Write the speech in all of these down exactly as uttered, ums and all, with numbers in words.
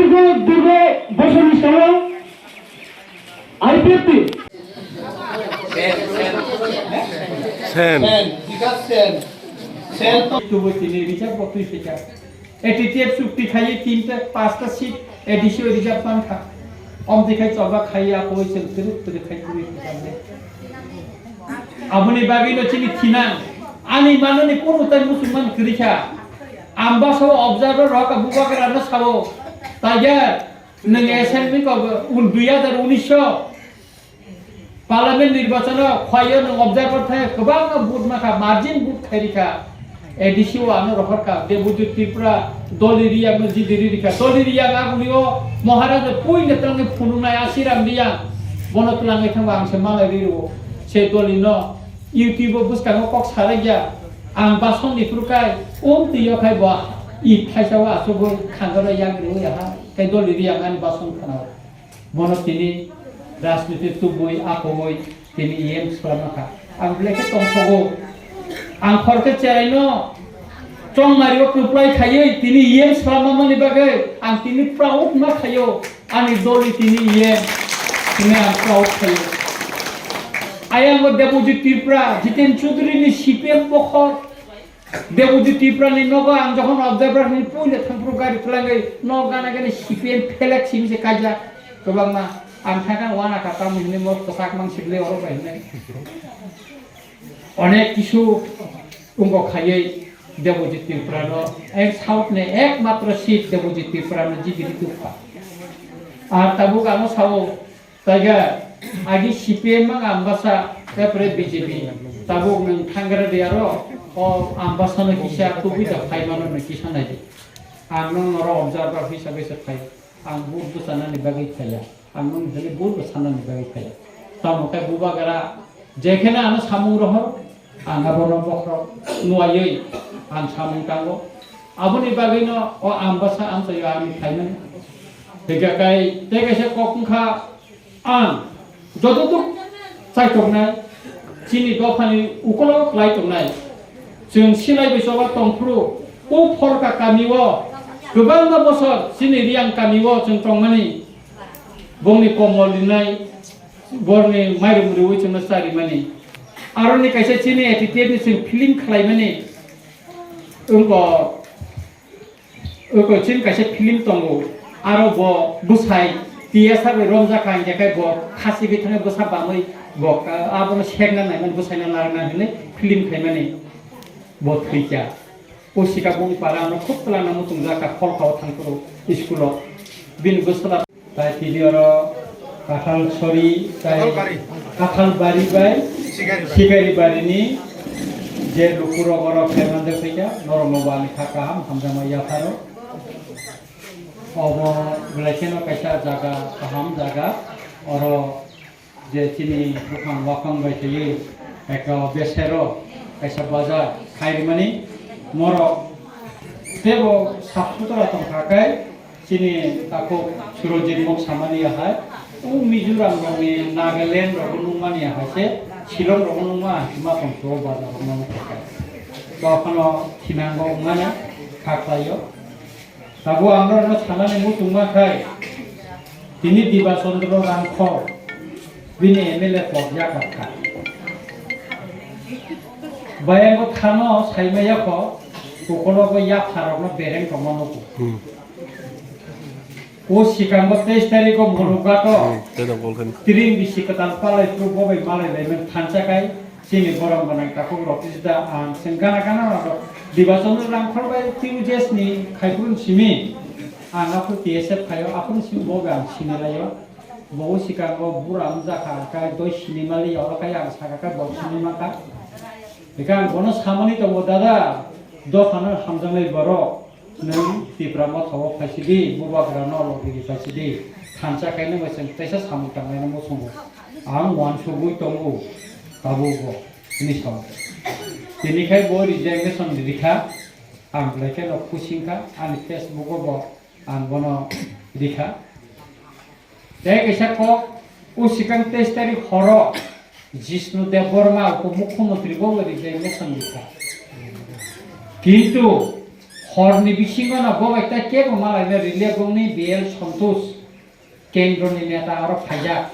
দীর্ঘ, দীর্ঘ বছর নিষ্কাশন আইপিএফটি। সেন। সেন, বিকাশ সেন। সেন তো tini rijak bo twi phaikha. Etitep chukti khai tinta pasta seat A D C o rijak mankha. Omtwi khai choba khai ya koi chwng twrwk twrwk khai twi phaikha. Aboni bagwi no chini thinang. Ani manani kono tai muchungman kwrwi kha. Ang basa o observer rok bubagra no sao. Tiger, nwng assembly ko un dui hajar unis o parliament nirbachon o khwlai o nwng observer thai kwbangma vote makha, margin vote khai rikha. A D C o ano rohor kha, Debojit Tripura, Doli Riyang no jidiri rikha. Doli Riyang aguli o Maharaja puila twlangwi phunuknai Asiram Riyang. Bono twlangwi thangba ang se malai riro. Se Doli no YouTube o bwskango kok sarai ya. Ang bason ni phuru kai, um twi o khai bo i thaisa o asugwi khangaro yang riwi aha. Kai Doli Riyang ani bason khana. Bono tini rajniti tubui, akogoi tini E M swlama kha. Ang belai khe tongthogo. Ang khorokhe cheraino chongmario kwplai khaiwi tini E M swlama mani bagwi ang tini proud ma khaio. Ani doli tini E M hwnwi ang proud khaio. Ayang o Debojit Tripura, Jiten Chaudhary ni C P M bokhok. Debojit Tripura ni nogo ang jokhon observer hwnwi puila thangphuru gari twlangwi nok gana gani C P M phelek simi se kaijak kwbangma. Ang thangkha wana kha tamo hwnwi mok kwchak mang sibli oro bai hwnwi. Onek kisu wngkok khaiwi Debojit Tripura no ek South ni ekmatro seat Debojit Tripura no jigiri tukha. Ar tabuk ano sao Taiga, agi C P M mang Ambasa, tepre B J P. Tabuk nwng thangra de aro, o Ambasa no kisa kubui da phai mano nwng kisa nai di. Ang nwng noro observer hisabe se phai. Ang vote bwchanani bagwi phaiya. Ang nwng hini vote bwchanani bagwi phaiya. Tamo khe bubagra, jekheno ano samung rohor, ang abono bokhorok nuaiwi ang samung tango. Aboni bagwino o Ambasa amchaio ani phaimani. Hinkhe kai tei kaisa kok wngkha, ang jotoduk chaitongnai, chini dophani ukolo klai tongnai, chwng silai bai choba tongphuru, o Pholka kamio kwbangma bosor chini Riyang kamio chwng tongmani, bongni komol rinai, borni mairum riwi chwngno charimani. Aroni kaisa chini A T T F ni chwng film khlaimani, wngkha, wngkha chini kaisa film tongo, aro bo bwsai T S R bai romjak kha, hinkhe bo khasi bai thangwi bwsa bamwi bo abono sekna naimani, bwsaino narwkna hinwi film khaimani, bo thwikha. O sika boni para ano khub twlangna muchungjak kha, Pholka o thangphuru school o. Bini bwsala tai tini oro Kathal Sori tai Kathal Bari. Kathal Bari bai Sikari Bari. Sikari Bari ni je lukurok oro phermande phaikha, norok no bo ani kha kaham hamjakma yapharo. Obo belai kheno kaisa jaga, kaham jaga, oro je chini buphang waphang bai twiwi ekta besero kaisa bazar khai rimani, norok teibo sap sutra tongkha khe chini takhuk Surojit mok samani ahai, o Mizoram rokni Nagaland rokbo nukmani ahai se, Shillong rokbo nukma ahai se ma tongkhe o bazar rokno nukha khe. Bokhano thinango wngmani kha khlaio. Tabuk ang norokno sanani muchungma khai, tini Diba Chandra Rangkhol bini M L A pok yakarkha. Bayangbo thano saimaya kho, kokologo yapharokno bereng tongma nugo. Hmm. O sikango teis tarikgo Mulughato Hmm, tei tong kol khen. Tring bisi kwtal palai phuru bo bai malai laimani thansa khai. Chini borok gwnang takhuk rok tisa da ang chwng gana gana rok Diba Chandra Rangkhol bai T U J S ni khaiphuru simi ang aphuru T S F khaio, aphuru simi bo ang sini laio. Bo sikango bura wngjakha, kai doi sini mali oro kai ang saka kai bo sini maka. Bikhe ang bono samani tongo, dada, dophano hamjaknai borok. Nwng Tipra Motha o phaisidi, bubagra no logidi phaisidi, thansa khaina bai chwng teisa samung tanglaina muchungo. Ang uansugwi tongo, tabukbo, hwnwi sao. Tini khai bo resignation rikha, ang belai kheno khusi wngkha, ani Facebook o bo ang bono rikha. Tei kaisa kok, o sikang teis tarik horo Jishnu Debbarma upo mukhyamantri bo resignation rikha. Kintu Horni bisingo no bo bai ta kebo malaina relief bongni B L Santosh kendroni neta oro phaijak,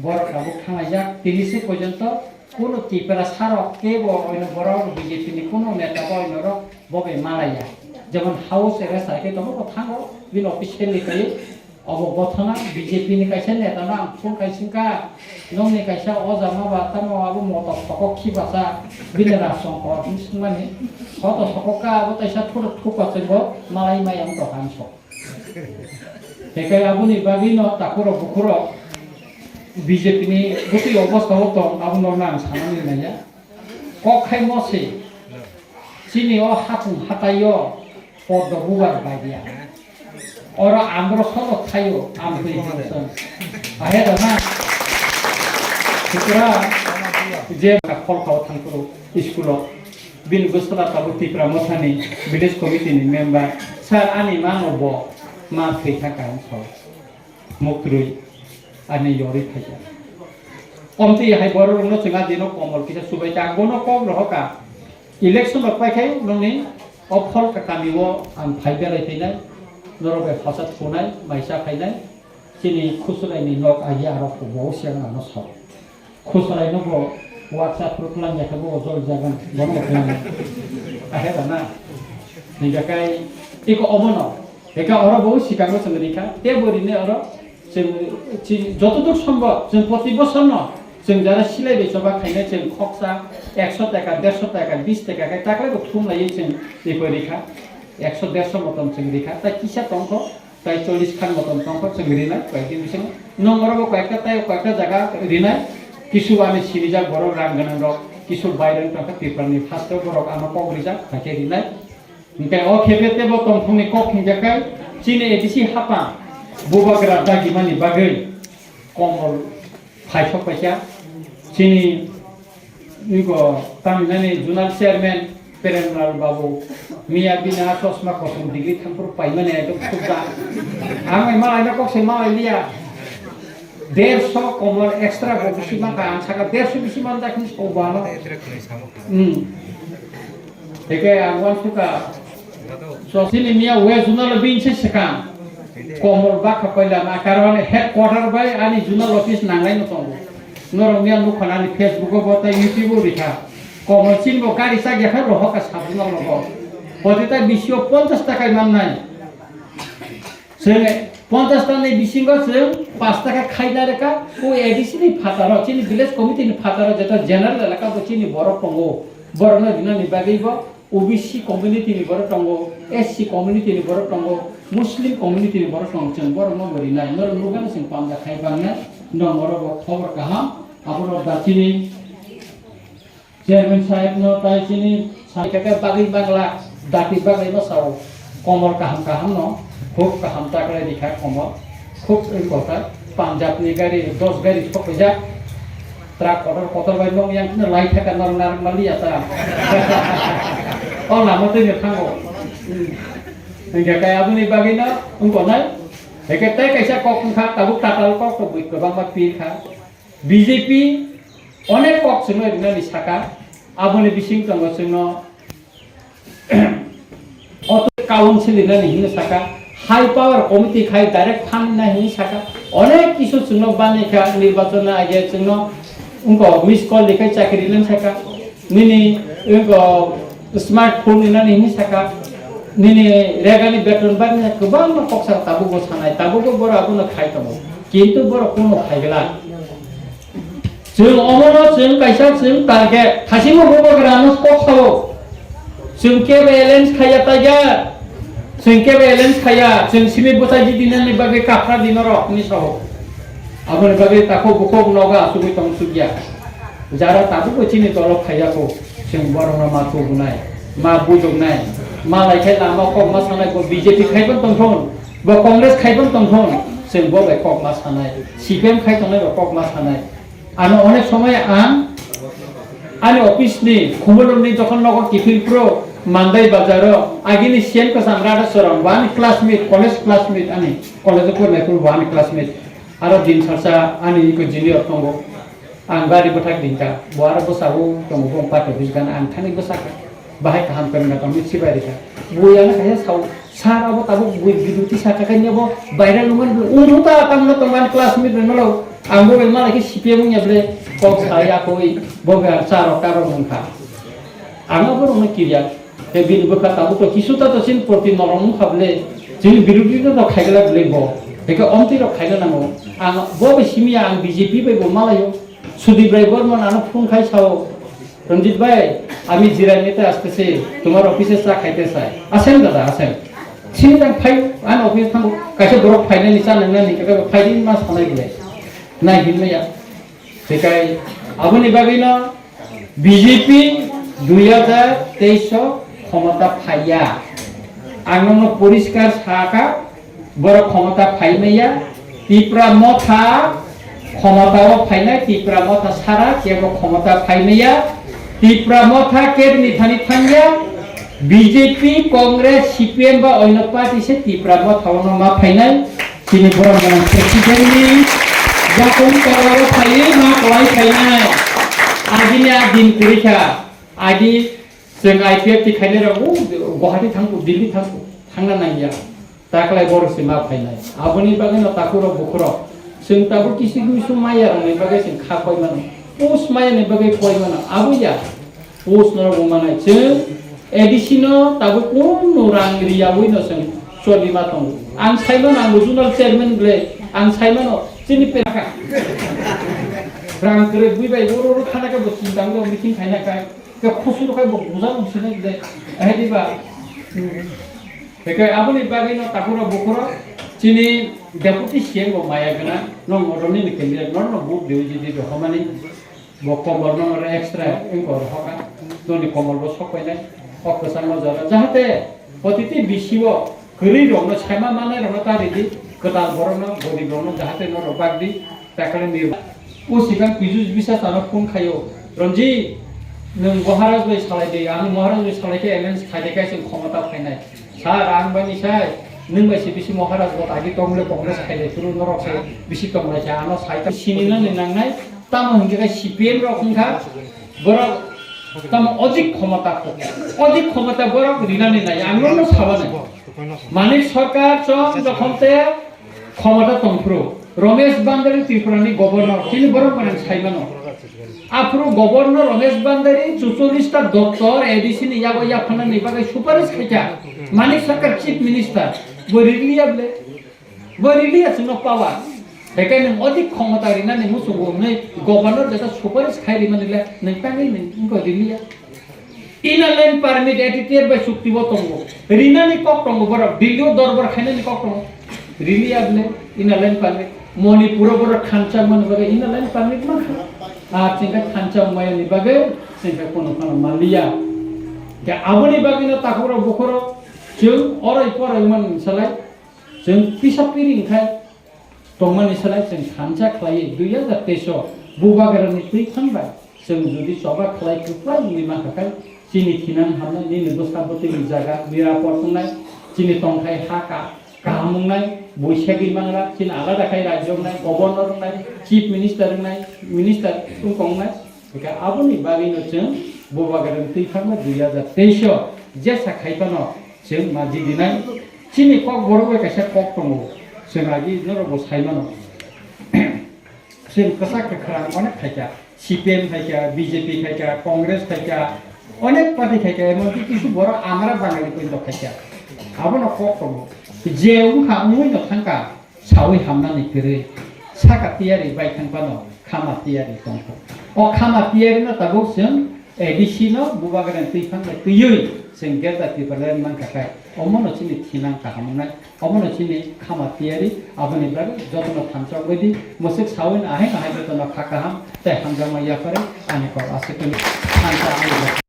borok tabuk thanglaijak, tini se porjonto kuno Tiprasa rok kebo oino borok B J P ni kuno neta bo oino rok bo bai malaiya, jemon house arrest hai khe tongo bo thango bini official ni twi. Obo gothana B J P ni kaisa neta no ang phone khai singkha, nokni kaisa oja ma ba tamo abo motok sokok khibacha bini ras songkor hinwi swngmani, hoto sokok kha abo taisa thuruk thukba chwngbo malai maya wng tongkha ang sok. Hekai aboni bagwi no takhurok bukhurok B J P ni bwtwi obostha o tong abo nokno ang sanani naiya. Kok khai mo se. Chini o hatung hatai o poddo bubar bai dia. Oro andro solo thaio, ang twi hino song. Ahe da na. Sitra je ka khol khao thang kuru school o. Bini bwsla tabuk Tipra Mothani village committee ni member. Sir ani mano bo ma thwi thang ka hwn so. Muktrwi ani yori phaikha. Omtwi hai borok rokno chwng a dino komol kisa subai ta, ang bono kok rohorkha. Election rok paikhai nongni o phol ka kami o ang phai belai phainai, norok bai hosa thunai, maisa phainai, chini khusulai ni nok agi arok bo siang ano sok. Khosrai no bo WhatsApp rok lang ya khe bo jol jagan bono bo khlai. Ahe da na. Ni ga kai iko obono. Eka oro bo sikang bo chwng rikha. Te bo rine oro chwng chi joto duk sombo chwng poti bosor no chwng jara silai bai choba khainai chwng khoksa ekso taka, derso taka, bis taka khe taklai bo thum lai chwng iko rikha. Ekso derso motom chwng rikha. Ta kisa tongkho. Tai chollish khan motom tongkha chwng rinai, koyekdin bisingo. Nwng oro bo koyekta tai koyekta jaga rinai, kisu ani sinijak borok rang gwnang rok, kisu bairang tongkha Tripura ni first o borok ano kok rijak, haikhe rinai. Hinkhe o khepe tebo tongthokni kok hinkhe khe chini A D C hapang bubagra dagimani bagwi komol phaisok paikha. Chini Iko Tamilnani Zonal Chairman Premlal Babu, miya bini a chosma kosom degree thampur paimani ekdom khubda. Ang bai malai na kok se malai liya. Derso komor extra bo bisi mangkha, ang saka derso bisi man da khini song bo ano. Hmm. Eke ang wan suka. So, chini miya West Zonal o bini se swkang. Komor bakha paila ma, karon headquarter bai ani zonal office nanglai no tongo. Norok miya nukha ani Facebook o bo tei YouTube o rikha. Komor chini bo gari chak ya kha rohor ka sub zonal rogo. Poti ta bisio ponchash taka mannai. Chwng ponchash ta ni bisingo chwng pash taka khaina rwkha. O A D C ni phataro, chini village committee ni phataro, jeto general elaka bo chini borok tongo. Borokno rinani bagwi bo O B C community ni borok tongo, S C community ni borok tongo, Muslim community ni borok tongo, chwng borok no bo rinai, norok nukgano chwng pamjak khai bangnai, norok bo khobor kaham, aborok da chini chairman saheb no tai chini sai khe bagwi bangla, dati bagwi no sao, komor kaham kaham no, huk kaham taklai rikha komor. Khub important, Punjab ni gari, dos gari sok phaijak. Truck kotor kotor bai nok yang khe lai thaka nang nang mali ya ta. O lama twi ni thango. Hingke kaya aboni bagwi no wngko nai. Hingke tei kaisa kok wngkha, tabuk tatal kok to bui kwbangma pil kha. B J P onek kok chwngno rinani saka, aboni bising tongo chwngno auto council rinani hinwi saka, high power committee khai direct fund na hinwi saka, onek kisu chwngno bani kha, nirbachon na age chwngno wngko miss call rikhai chakri rinani saka, nini wngko smartphone rinani hinwi saka, nini regani beton bani kwbangma kok saka, tabukbo sanai, tabukbo borok abono khai tongo, kintu borok kono khai glak. Chwng omono chwng kaisa chwng target. Thasingmo bubagrano kok sao. Chwng kebo alliance khaiya taiga. Chwng kebo alliance khaiya. Chwng simi bwsai di dinani bagwi kaphra di norok hinwi sao. Aboni bagwi takhuk bukhuk nogo achugwi tong sukya. Jara tabukbo chini dolo phaiya kho. Chwng borokno ma tubunai, ma bujoknai, ma laikhe lama kok ma sanai, bo B J P khai pon tongthon, bo Congress khai pon tongthon. Chwng bo bai kok ma sanai. C P M khai tongnai bo kok ma sanai. Ano onek somoy ang ani office ni Khumulwng ni jokhon nogo kiphil phuru Mandai bazar o agini C M kwcham Radha Charan bo ani classmate, college classmate ani college o pornai phuru bo ani classmate. Aro din sarsa ani iko junior tongo. Ang gari bwthak din kha. Bo aro bwsao tongo bo party office gana ang thani bwsakha. Bahai kaham kami na tongwi sibai rikha. Bui ano kaisa sao, sir abo tabuk bui biduti sakha khe abo viral wngmani bwle. Ungkha ta tamno tongmani classmate rwno lo. Ang bo bai malai khe C P M wngya bwle. Kok saya koi, bo bai ang sir rok karok wngkha. Ang abo rokno kirya. Tei bini bwkha tabuk to kisu ta to chini proti norom wngkha bwle. Chini biduti no khaigla bwle bo. Tei khe omtwi rok khaina nango. Ang bo bai simi ya, ang B J P bai bo malaio. Sudip Rai Bormon ano phone khai sao. Ranjit bhai, ami Jirai nete astesi, tomar office-e cha khaite sai. Asem dada, asem. Sini tang phai, ano office thango, kaisa borok phainani cha nangnani, kaka phaidi ma sanai bile. Nai hinmaya. Tekai, aboni bagwino B J P dui hajar teis o khomota phaiya. Ang nono poriskar sakha, borok khomota phaimaya, Tipra Motha khomota o phainai, Tipra Motha sara kebo khomota phaimaya, Tipra Motha kebni thani thangya, B J P, Congress, C P M ba oino party se Tipra Motha ono ma phainai, chini borok mwnang president ni yakung tolao phaiwi ma kwlai phainai, agini a din kwrwikha, agi chwng I P F T khainai rok, o Guwahati thangku, Delhi thangku, thangna nangya. Taklai borok se ma phainai. Aboni bagwi no takhurok bukhurok. Chwng tabuk kisi kisi maya rokni bagwi chwng kha koi mano. Pus maya ni bagwi koi mano. Abo ya. Pus norok bo manai. Chwng A D C no tabuk kunu rang riyawi no chwng choli ma tongo. Ang sai mano, ang regional chairman ble. Ang sai mano. Chini pe rang kwrwi bui bai oro oro thana khe bo chini tabuk meeting khaina khe. Khe khusuru khai bo buja nung sinai de. Ahe diba. Heke aboni bagwi no takhurok bukhurok chini deputy C M bo maya gana nong odoni ni kendria nor no vote dewi jidi do homani bo komol no extra engko hoka noni komol bo sok painai ok kwchang no jora jahate protiti bisi o kwrwi rok no saima manai rok no ta ridi kwtal borok no gorib rok no jahate no rok bak di. Takale ni o sikang Piju bisa tano phone khaio, "Ranjit, nwng Maharaj bai salai de, ang Maharaj bai salai khe alliance khai de, kaisa khomota phainai." Sir, ang bani sai, nwng bai se bisi Maharaj bo tagi tongle Congress khai de, turu norok se bisi tonglai kha, ano sai ta sini na ni nangnai, tamo hingke kai C P M rok hingkha, borok tamo odik khomota ko, odik khomota borok rinani nai, ang no sabani. Manik Sarkar chong jokhon te khomota tongphuru Romesh Bandari Tripura ni governor, chini borok mwnang saimano. Aphuru governor Romesh Bandari chuchollis ta doptor A D C ni yago yaphanani bagwi suparis khaikha. Manik Sarkar chief minister, bo riliya ble, bo riliya chwngno power. Bekai nwng odik khomota rinani muchungo wngnai governor jeta suparis khai rimani le nwng tangwi nwng wngkha riliya. Inner line permit A T T F bai chukti bo tongo. Rinani kok tongo borok. Delhi o dorbar khainani kok tongo. Rili able inner line permit. Manipur o borok khansa mani bagwi inner line permit mankha. Ar chingkha khansa mayani bagwi chingkha kono phano manliya. Khe aboni bagwino takhurok bukhurok chwng orai porai man salai. Chwng pisa piri wngkhai. Tongmani salai chwng thansa khlaiwi dui hajar teis o Bubagrani twi thangbai chwng jodi choba khlai kwplai wngwi mankha khai chini thinang hamnai nini bwsa bwtwini jaga nirapor wngnai chini tongthai ha ka kaham wngnai buisagwi mangra chini alada khai rajyo wngnai governor wngnai chief minister wngnai minister wngkong wngnai. Hingke aboni bagwino chwng Bubagrani twi thangma dui hajar teis o jesa khai phano chwng ma jidinai. Chini kok borok bai kaisa kok tongo, chwng agi norok bo sai mano. Chwng kwchak kwkhrang onek khaikha, C P M khaikha, B J P khaikha, Congress khaikha, onek party khaikha, emonki kisu borok amara Bangali poito khaikha. Abono kok tongo. Je wngkha wngwi no thangkha. Sawi hamnani kwrwi saka tiyari bai thang phano khama tiyari tongkho. O khama tiyari no tabuk chwng A D C no Bubagrani twi phang bai twiwi chwng Greater Tipraland mankha khai omono chini thinang kaham wngnai, omono chini khama tiyari. Aboni bagwi jotono thansa wngwi di, mwswk sawi no ahai no hai jotono kha kaham tei hamjakma yaphari ani kok aswk thansa ani.